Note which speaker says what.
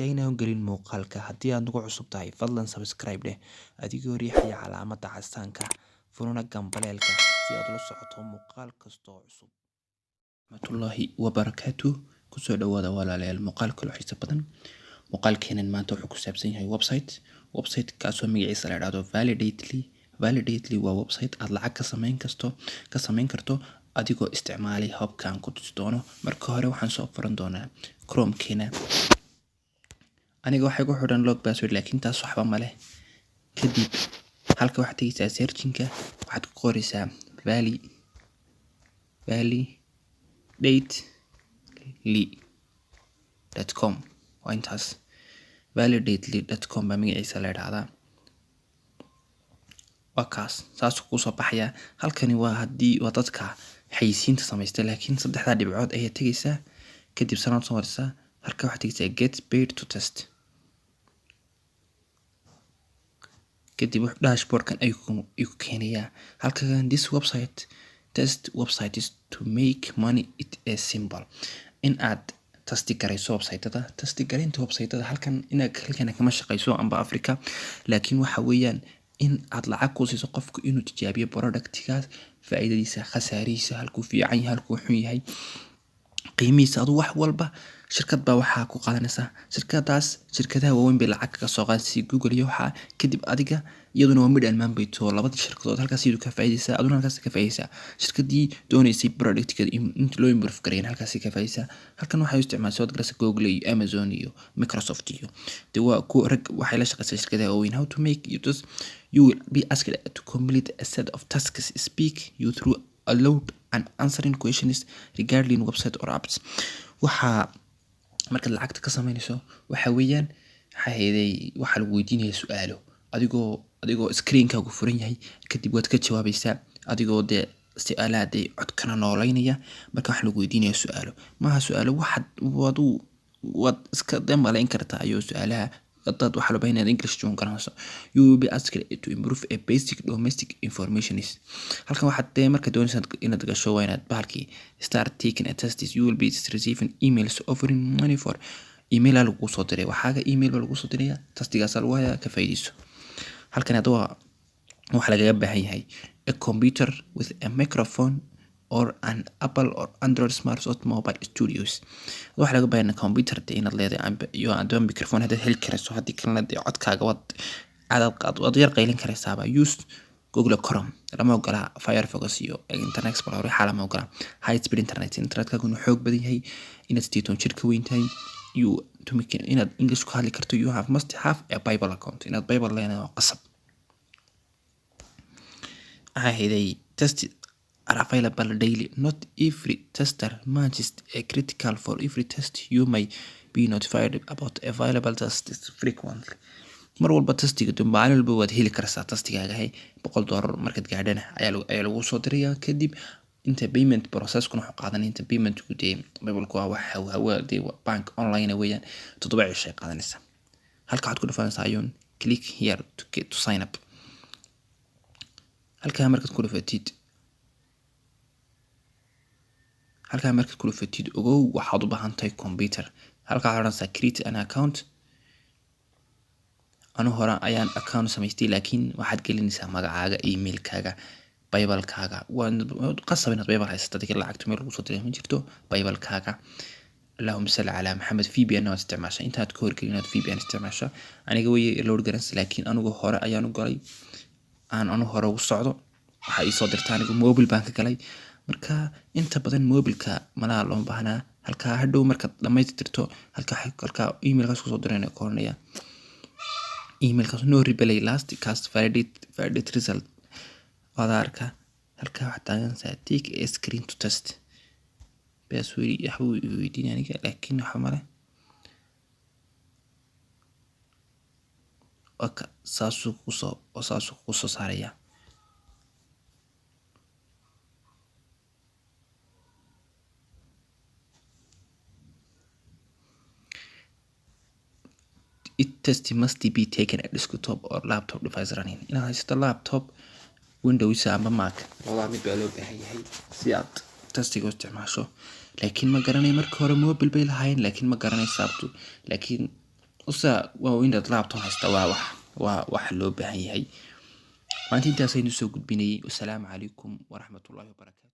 Speaker 1: Intaynaan gelin muuqaalka, haddii aad nagu cusub tahay, fadlan subscribe dheh adigoo riixaya calaamadda casaanka, furuna gambaleelka si aad ula socoto muuqaal kasta oo cusub. Raxmatullaahi wabarakaatu. Kusoo dhawaada walaalayaal muuqaal kaloo xiiso badan. Muuqaalkeenan maanta wuxuu ku saabsan yahay website, website kaasoo magaciisa la idhaahdo Validately. Validately waa website aad lacag ka sameyn kasto ka sameyn karto adigoo isticmaalay habkaan ku tusi doono. Marka hore waxaan soo furan doonaa Chrome-keena. Aniga waxay ku xidhan log password, laakiin taas waxba ma leh. Kadib halka waxaad tegeysaa searching-ka, waxaad ku qoreysaa validately.com. Waa intaas, validately.com baa magaciisa la idhaahdaa. Waa kaas, saasuu kusoo baxayaa. Halkani waa haddii waa dadka xayisiinta samaysta, laakiin saddexdaa dhibcood ayaa tegeysaa. Kadib sanad soo maraysaa, halka waxaad tegeysaa get paid to test. Kadib dashboardkan ayuu ku keenayaa. Halkan this website test website is to make money, it is simple in aad testi garayso website-ada. Testi garaynta website-ada halkan inaad halkan kama shaqeyso amba Africa, laakiin waxa weeyaan in aad lacag ku siiso qofku inuu tijaabiyo productgaas, faa'iidadiisa, khasaarihiisa, halkuu fiican yahay, halkuu xun yahay, qiimihiisa, adu wax walba. Shirkad baa waxaa ku qaadanaysaa. Shirkadaas shirkadaha waaweyn bay lacag kaga soo qaadaysa, Google iyo waxaa. Kadib adiga iyaduna waa mid almaan bay too labada shirkadood halkaas iyadu ka faa'iidaysaa, aduna halkaas ka faa'iidaysaa. Shirkadii doonaysay productkeeda inta loo improve gareeyana halkaas ka faa'iidaysaa. Halkan waxay u isticmaashay waad garaysaa Google iyo Amazon iyo Microsoft iyo de waa kuwa rag waxay la shaqeysaa shirkadaha waaweyn. How to make you just you will be asked to complete a set of tasks, speak you through aloud and answering questions regarding website or apps. Waxaa markaad lacagta ka sameynayso waxa weeyaan waxaa heeday waxaa lagu weydiinaya su-aalo adigoo screenkaagu furan yahay. Kadib waad ka jawaabaysaa adigoo dee su-aalaha dee codkana nooleynaya. Marka waxaa lagu weydiinaya su-aalo, maaha su-aalo waxaad wadu waad iska dee malayn kartaa ayuu su-aalaha dad waxaa loo baahan inaad English joon garanayso. You will be asked to improve a basic domestic information is. Halkan waxaad dee marka doonaysa inaad gasho waa inaad bahalkii start taking a test. You will be receiving emails offering money for email aa lagu soo diray. Waxaaga email baa lagu soo diraya, testigaasaa lagu hayaa, ka faa'iidayso. Halkan hadda waa waxaa lagaga baahan yahay a computer with a microphone or an Apple or Android smartphone mobile studios. Waxaa laga baahan computer de inaad leedahay iyo adoo microphone haddaad heli karayso, haddii kalena dee codkaaga waad cadaad waad yar qaylin karaysaaba. Use Google Chrome, lama ogola Firefox iyo Internet Explorer, waxaa lama ogola. High speed internet, internetkaagu inuu xoog badan yahay, inaad 18 jir ka weyn tahay, you to make inaad English ku hadli karto. You have must have a PayPal account, inaad PayPal leedahay waa qasab. Waxaa hayday test are available daily. Not every tester matches a critical for every test. You may be notified about available tests frequently. Mar walba testiga maalin walba waad heli kartaa testigaaga. Hay $100 markaad gaadhana ayaa lagu soo dirayaa. Kadib inta payment processkuna wuxuu qaadanaya inta paymentku dee PayPalku waa wax hawa dee bank online weeyaan, 7 cisho ay qaadanaysaa. Halka waxaad ku dhufanaysaa ayuun click here to get to sign up. Halkaa markaad ku dhufatid, halkaa markaad ku dhufatid, ogow waxaad u baahan tahay computer. Halkaa waxaad odhanaysaa create an account. Anu hore ayaan account samaystay, laakiin waxaad gelinaysaa magacaaga, emailkaaga, PayPalkaaga. Waa qasab inaad PayPal haysato, adiga lacagta meel lagu soo diray ma jirto. PayPalkaaga, allahuma salli calaa Maxamed. VPN waad isticmaashaa intaad ka horgelin inaad VPN isticmaasho. Aniga way load garanaysa, laakiin anigu hore ayaan u galay, aan anu hore ugu socdo. Waxaa ii soo dirta anigu mobile baan ka galay. Marka inta badan mobilka malaha looma baahnaa. Halkaa hadhow markaad dhamaystirto, halkaa emailkaas kusoo dirayna koranaya emailkaas no reply last cast validate result waad arkaa. Halkaa waxaad taaganaysaa take a screen to test. Bas weli waxba wuu weydiinaya aniga, laakiin waxa male. Waka saasuu kusoo saaraya. It test must be taken at desktop or laptop device running. Inaad haysato laptop Windows ama Mac, labadaa mid baa loo baahan yahay si aad testiga u isticmaasho. Laakiin ma garanayo, marka hore mobile bay lahaayeen, laakiin ma garanayo sababtu, laakiin Usa waa inaad laptop haysta, waa wax loo baahan yahay. Maanta intaasaynu soo gudbinayay. Wasalaamu calaykum waraxmatullahi wabarakaatu.